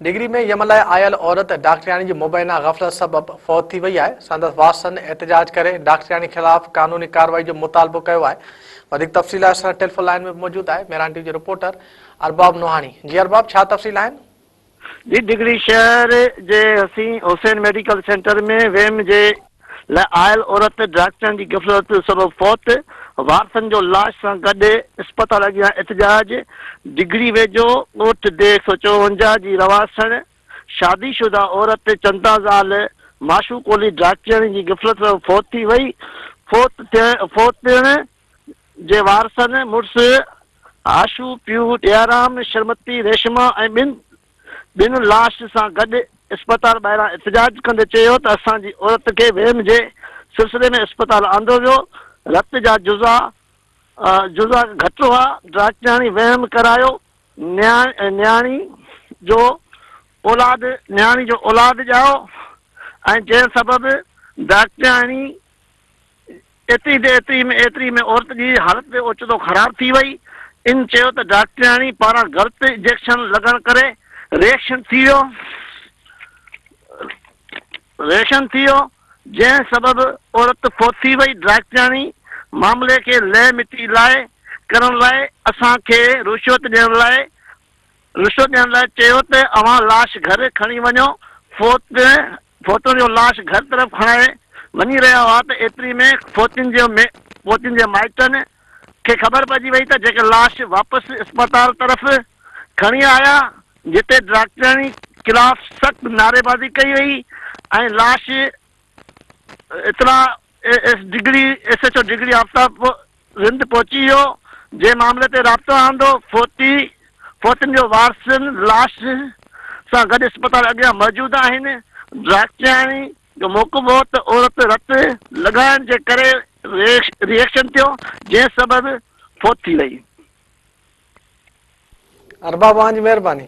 Degree ۾ يم لاء آيل عورت ڊاڪٽرياڻي جي مبينا غفلت سبب فوت ٿي وئي آهي، سندس وارثن احتجاج ڪري ڊاڪٽرياڻي خلاف قانوني ڪارروائي جو مطالبو ڪيو آهي. وڌيڪ تفصيل لاء اسان سان ٽيليفون لائين ۾ موجود آهي مهراڻ ٽي وي جو رپورٽر ارباب نوحاڻي. جي ارباب ڇا تفصيل آهن؟ جي ڊگهڙي شهر جي حسين حسين ميڊيڪل سينٽر ۾ ويم جي لاء آيل عورت ڊاڪٽرن جي غفلت سبب فوت، وارثن جو لاش سان گڏ اسپتال اڳيان احتجاج، ڊگهڙي ويجهو ڳوٺ ديهه 154 جي رهواسڻ شادي شده عورت چندا زال ماشو ڪولهي ڊاڪٽرياڻي جي غفلت سبب فوت ٿي وئي، فوت ٿيڻ جي وارثن مڙس هاشو، پيء ڏيارام، شرمتي ريشما ۽ ٻين ٻن لاش سان گڏ اسپتال ٻاهران احتجاج ڪندي چيو ته اسان جي عورت کي ويم جي سلسلي ۾ اسپتال آندو ويو، رت جا جزا جزا گهٽ هئا، ڊاڪٽرياڻي ويم ڪرايو، نياڻي جو اولاد نياڻي جو اولاد ڄائو ۽ جنهن سبب ڊاڪٽرياڻي ايتري تي ايتري ۾ ايتري ۾ عورت جي حالت به اوچتو خراب ٿي وئي. ان چيو ته ڊاڪٽرياڻي پاران غلط انجيڪشن لڳڻ ڪري ريئڪشن ٿي ويو ريئڪشن ٿي ويو جنهن سبب عورت فوت ٿي وئي. ڊاڪٽرياڻي معاملي کي لئه مٽي لاء ڪرڻ لاء اسان کي رشوت ڏيڻ لاء رشوت ڏيڻ لاء چيو ته اوهان لاش گهر کڻي وڃو. فوت فوتين جو لاش گهر طرف کڻائي وڃي رهيا هئا ته ايتري ۾ فوتين جي فوتين جي مائٽن کي خبر پئجي وئي ته جيڪي لاش واپس اسپتال طرف کڻي آيا جتي ڊاڪٽرياڻي خلاف سخت نعريبازي ڪئي وئي ۽ لاش اطلاع S Digri S H O Digri Aftab Rind پهچي ويو، جنهن معاملي تي رابطو آندو، فوتي فوتين جو وارثن لاش سان گڏ اسپتال اڳيان موجود آهن، ڊاڪٽرياڻي جو موقف هو ته عورت رت لڳائڻ جي ڪري ري ايڪشن ٿيو، جنهن سبب فوت ٿي وئي. ارباب اوهان جي مهرباني.